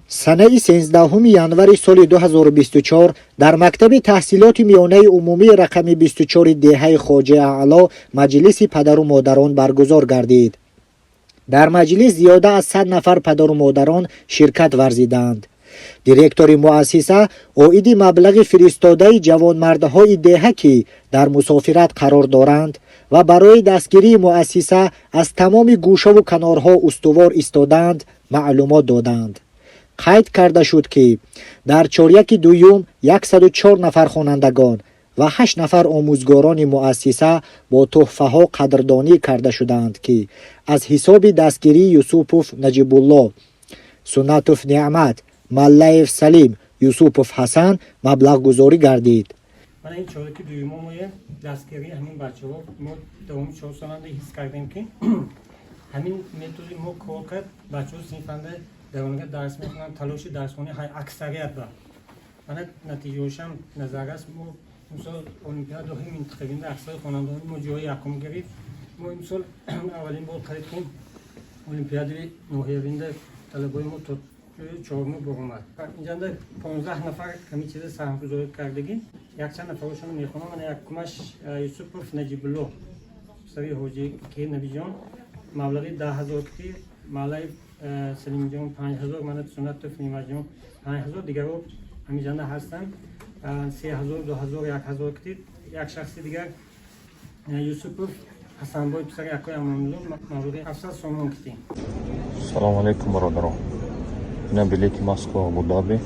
Санаи 13 январи соли 2024 дар мактаби таҳсилоти миёнаи умумии рақами 24 деҳаи Хоҷаи Аъло маҷлиси падару модарон баргузор гардид. Дар маҷлис зиёда аз 100 нафар падару модарон ширкат варзиданд. Директори муассиса оиди маблағи фиристодаи ҷавонмардҳои деҳа, ки дар мусофират қарор доранд ва барои дастгирии муассиса аз тамоми гӯшаву канорҳо устувор истодаанд, маълумот доданд. Қайд карда шуд, ки дар чоряки дуюм 104 нафар хонандагон ва 8 нафар омӯзгорони муассиса бо тӯҳфаҳо қадрдонӣ карда шудаанд, ки аз ҳисоби дастгирии Юсупов Наҷибулло, Суннатов Неъмат, Маллаев Салим, Юсупов Ҳасан маблағгузорӣ гардид. Мана ин чораки дуюмо моя дастгирии ҳамин бачаҳо. Мо давоми 4 соланда ҳис кардем, ки ҳамин методи мо кор кард. Бачаҳо синфанда даронга дарс мехонанд, талоши дарсхонӣ аксарият ба мана натиҷаҳошам назар аст. Мо имсол олимпиадаҳои минтақавинда аксари хонандагони мо ҷои якум гирифт. Мо имсол аввалин бор қариб ки олимпиадаи ноҳиявинда талабои мо то ҷои чоруму баромад. Инҷанда 15 нафар ҳамин чиза саҳмгузорӣ кардагӣ. Якчанд нафарошонро мехонам. Мана якумаш Юсупов Наҷибулло, писари ҳоҷи ки Набиҷон, маблағи 10 000 ки, Маллаев Салимҷон 5000, мана Суннатов Нимаҷон 5000, дигаро ҳаминҷанда ҳастанд, 3000, 2000, 1000 ки. Як шахси дигар, Юсупов Ҳасанбой, писари акои Амонулло, маблағи 700 сомон китӣ. Салому алейкум, бародаро! Ина билети Москва Абудаби,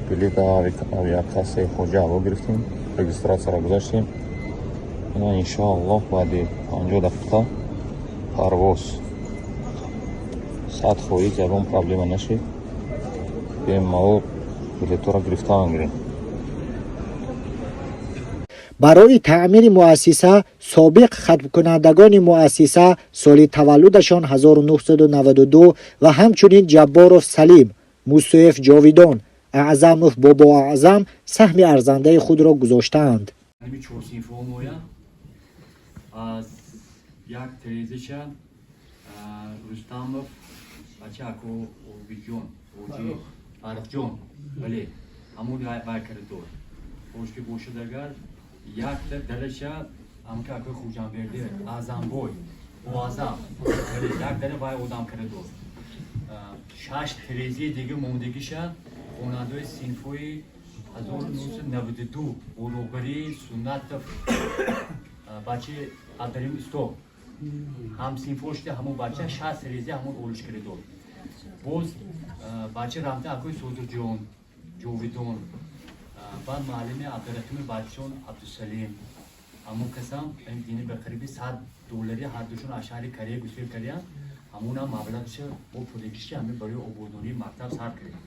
билета авиакассаи Хоҷа Аъло гирифтем, регистрацияро гузаштем. Ина, иншоаллоҳ, баъди 50 дақиқа парвоз. 100%, ягон проблема нашид, бемалол билетҳоро гирифта мегирем. Барои таъмири муассиса собиқ хатмкунандагони муассиса, соли таваллудашон 1992, ва ҳамчунин Ҷабборов Салим, Мусоев Ҷовидон, Аъзамов Бобоаъзам саҳми арзандаи худро гузоштаанд. Ҳами чорсинфҳо моя аз як терезаша Рустамов бача ако Обиҷон, Оҷи Фаррухҷон, бале, ҳамон вай карда дод. Бош ки бошад, агар якта дараша ҳамка акои Хуҷамберди Аъзамбой Оазам, бале, як дара вай одам карда дод. Шаш терезаи дига мондагиша хонандаҳои синфҳои 1992 бо роҳбарии Суннатов бачаи Абдарим Исто ҳамсинфҳо шуда, ҳамон бача шаст тереза ҳамон олиш карда дод. Боз бача рамта акои Содирҷон Ҷовидон, баъд муаллими Абдурахими бачаҷон Абдусалим, ҳамон касам дини ба қариби 100 доллари ҳардушон аз шаҳри Корея гусел кардиянд. Ҳамонам маблағша бо пуликиши ҳамин барои ободонии мактаб сар кардем.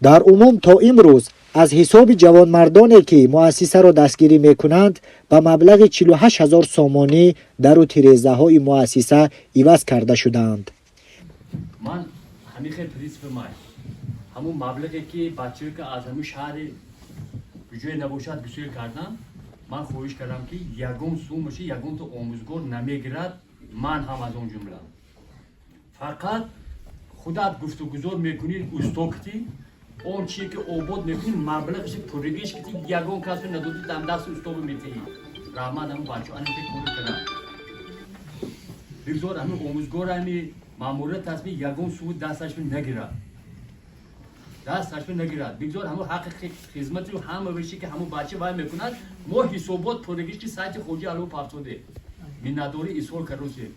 Дар умум то имрӯз аз ҳисоби ҷавонмардоне, ки муассисаро дастгирӣ мекунанд, ба маблағи 48 ҳазор сомонӣ дару тирезаҳои муассиса иваз карда шудаанд. Ман ҳамин хел принсипи май, ҳамун маблағе ки бачаҳое ки аз ҳамин шаҳри куҷое набошад гусел кардан, ман хоҳиш кардам, ки ягон сумаши ягонта омӯзгор намегирад, ман ҳам аз он ҷумла. Фақат худат гуфтугузор мекунӣ устокти он чие ки обод мекунӣ, маблағши пуррагиш ки ягон касбе надодӣ, дам дасти устобе метаҳӣ. Раҳмат ҳамин бачаҳо ана кор кардам. Бигзор ҳамин омӯзгор ҳами маъмурият аст, ягон суу дасташ нагирад, дасташ нагирад. Бигзор ҳамон ҳаққи хизмати ҳама веши ки ҳамон бача вай мекунад. Мо ҳисобот пуррагиш ки сайти Хоҷи Аъло пафтоде, миннатдорӣ изҳор кардосем.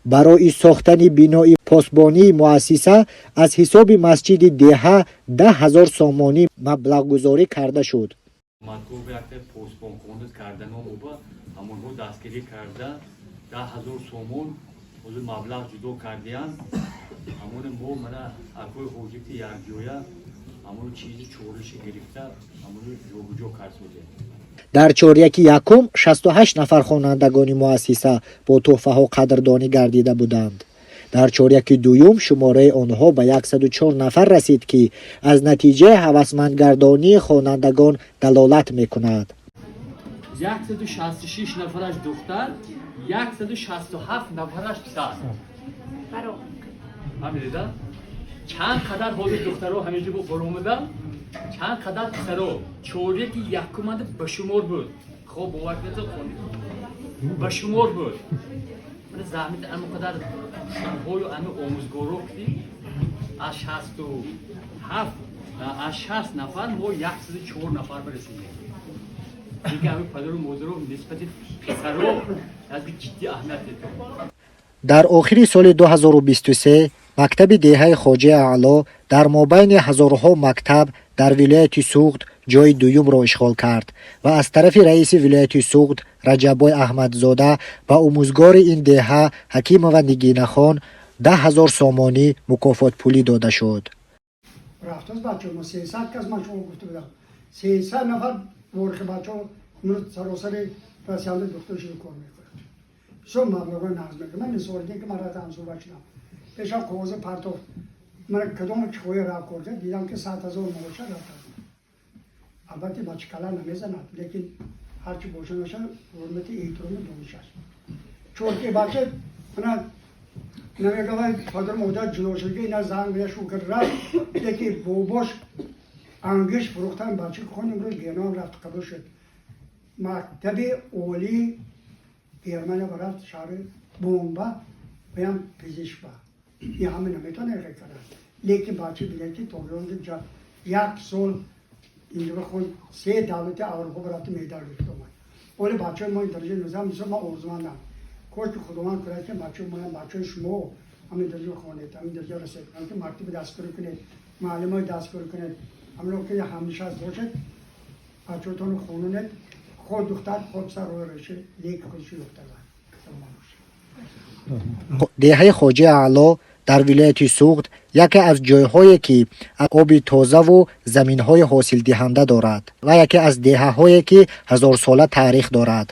Барои сохтани бинои посбонии муассиса аз ҳисоби масҷиди деҳа 10 000 сомонӣ маблағгузорӣ карда шуд. Хизматгоҳ якта посбонхона карданом оба ҳамонҳо дастгирӣ карда, 10 000 сомон ҳозир маблағ ҷудо кардиянд. Ҳамоне мо мана акои ҳоҷики якҷоя ҳамоно чизи чориши гирифта, ҳамоно ҷобуҷо кард содем. Дар чоряки якум 68 нафар хонандагони муассиса бо тӯҳфаҳо қадрдонӣ гардида буданд. Дар чоряки дуюм шумораи онҳо ба 104 нафар расид, ки аз натиҷаи ҳавасмандгардонии хонандагон далолат мекунад. 166 нафараш духтар, 167 нафараш писар. Фаҳмидида? Чанд қадар ҳозир духтаро ҳаминҷо баромадан, чанд қадар писаро чоряки якуманда ба шумор буд. Хоб, бовар кунед, ба шумор буд. Мана заҳмати ано қадар шумҳою ами омӯзгоро ки аз 67, аз 60 нафар мо 104 нафар барасидем. Дига ҳами падару модаро нисбати писаро аз ҷиддӣ аҳамият дедем. Дар охири соли 2023 мактаби деҳаи Хоҷаи Аъло дар мобайни ҳазорҳо мактаб дар вилояти Суғд ҷойи дуюмро ишғол кард ва аз тарафи раиси вилояти Суғд Раҷаббой Аҳмадзода ба омӯзгори ин деҳа Ҳакимова Нигинахон 10 000 сомонӣ мукофотпулӣ дода шуд. Рафтааст бачаҳо мо 300 кас. Ман шумо гуфта будам, 300 нафар ворихи бачаҳо имрӯз саросари Россияда духтур шуда кор мекунад. Бисёр маблағҳои нағз мекунад. Ман мисолидем ки ман рафтам, ҳамсӯҳбат шудам, пешам коғози партофт. Ман кадом чиқоя рафт кор кард, дидам ки 100 000 маоша рафтааст. Албатта, бача кала намезанад, лекин ҳарчи боша наша, ҳурмати, эҳтироми дониш аст. Чорки бача мана намегавай, падару модар ҷудо шудга, ина занг бия шукр рафт, лекин бобош ангиш фурӯхтан, бача хон, имрӯз Герман рафт, қабул шуд мактаби олии Германия ба рафт, шаҳри Бомба ваям пизишк ба. Ин ҳама наметавонад кардан, лекин бача бинед, ки то як сол инҷо хон, се давлати Аврупо рафта, медал гирифта омад. Оли бачаҳои мо ин дараҷаи нузам бисёр ман орзумандам. Кош ки Худованд кунад, ки бачаҳои моям, бачаҳои шумо ҳамин дараҷа хонед, ҳамин дараҷа расед, ки мактаби дастгирӣ кунед, муаллимои дастгирӣ кунед, ҳамино ки ҳамнишаст бошед, бачаҳотонро хононед, худ духтар, худ писар роҳи реши леки худшо ёфта. Саломат бошед. Деҳаи Хоҷаи Аъло дар вилояти Суғд яке аз ҷойҳое, ки оби тозаву заминҳои ҳосилдиҳанда дорад, ва яке аз деҳаҳое, ки ҳазорсола таърих дорад.